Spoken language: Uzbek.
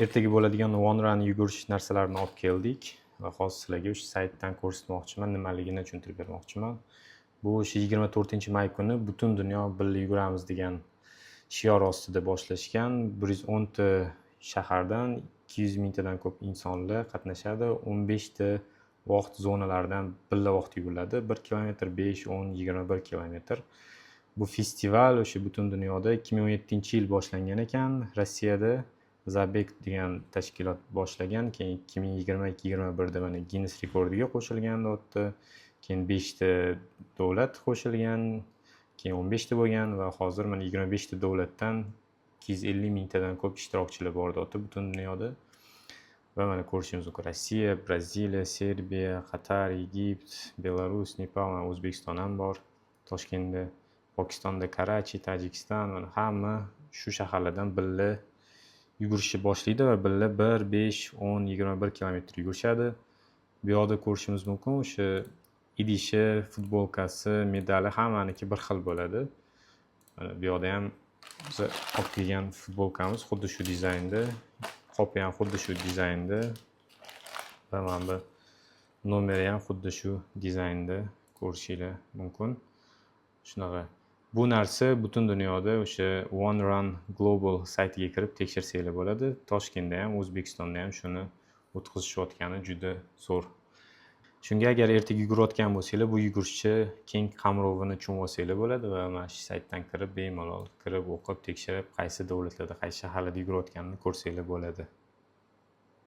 Ertaga bo'ladigan One Run yugurish narsalarini olib keldik va hozir sizlarga o'sha saytdan ko'rsatmoqchiman, nimaligini tushuntirib bermoqchiman. Bu o'sha 24-may kuni butun dunyo birga yuguramiz degan shior ostida boshlashgan. 110 ta shahardan 200 mingtadan ko'p insonlar qatnashadi. 15 ta vaqt zonalaridan birga vaqt yuguriladi. 1 kilometr, 5, 10, 21 kilometr. Bu festival o'sha butun dunyoda 2017-yil boshlangan ekan. Rossiyada "Забег" degan tashkilot boshlagan. Keyin 2020-21da mana Ginnes rekordiga qo'shilgan deyapti. Keyin 5 ta davlat qo'shilgan, keyin 15 ta bo'lgan va hozir mana 25 ta davlatdan 250 mingtadan ko'p ishtirokchilar bor deyapti butun dunyoda. Va mana ko'rishimiz mumkin: Rossiya, Braziliya, Serbiya, Qatar, Egipt, Belarus, Nepal, mana O'zbekiston ham bor. Toshkentda, Pokistonda Karachi, Tojikiston, mana hamma shu shaharlardan birga yugurishni boshlaydi va birga 1, 5, 10, 21 kilometr yugurishadi. Bu yoqda ko'rishimiz mumkin, o'sha idishi, futbolkasi, medali hammaniki bir xil bo'ladi. Mana bu yoqda ham biz olib kelgan futbolkamiz xuddi shu dizaynda, qopi ham xuddi shu dizaynda va mana bu nomeri ham xuddi shu dizaynda, ko'rishinglar mumkin. Shunaqa. Bu narsa butun dunyoda o'sha One Run Global saytiga kirib tekshirsanglar bo'ladi. Toshkentda ham, O'zbekistonda ham shuni o'tkazishayotgani juda zo'r. Shunga agar ertaga yugurayotgan bo'lsanglar, bu yugurishchi keng qamrovini tushunib olsanglar bo'ladi va mana shu saytdan kirib, bemalol kirib, o'qib, tekshirib, qaysi davlatlarda, qaysi shaharlarda yugurayotganini ko'rsanglar bo'ladi.